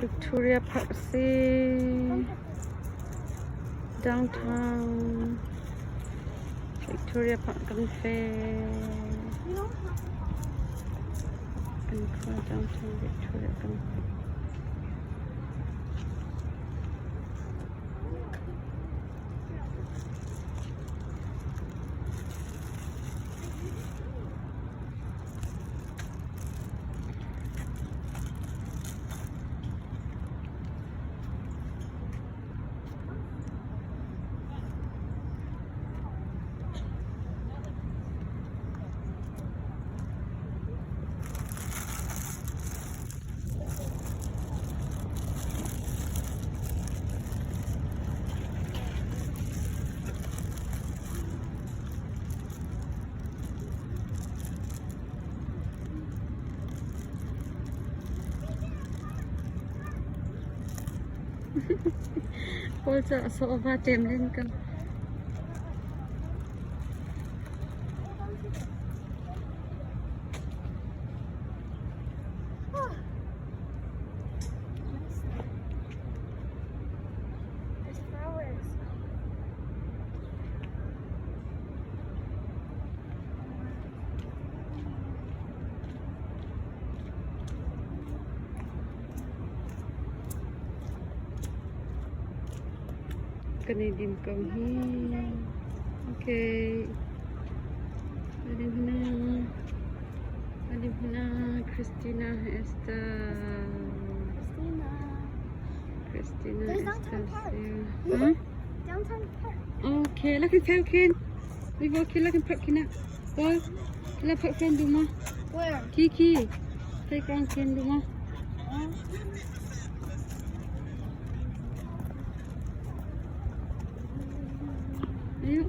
Victoria Park a si. Downtown Victoria Park kan fe. Kan khua downtown Victoria kan fe. Kawl cu a sawh a va ṭem len ko. There's flowers. Kan i dim ko hi. Okay. Adim hna. Adim hna. Christina Esther. Christina. Christina There's downtown Esther. park. Huh? Downtown park. Okay, laki pheu khin. Mi bo khi laki phak kina. Bo, kila phak fen du ma. Where? Khi khi. Playground khin du ma. Ayo.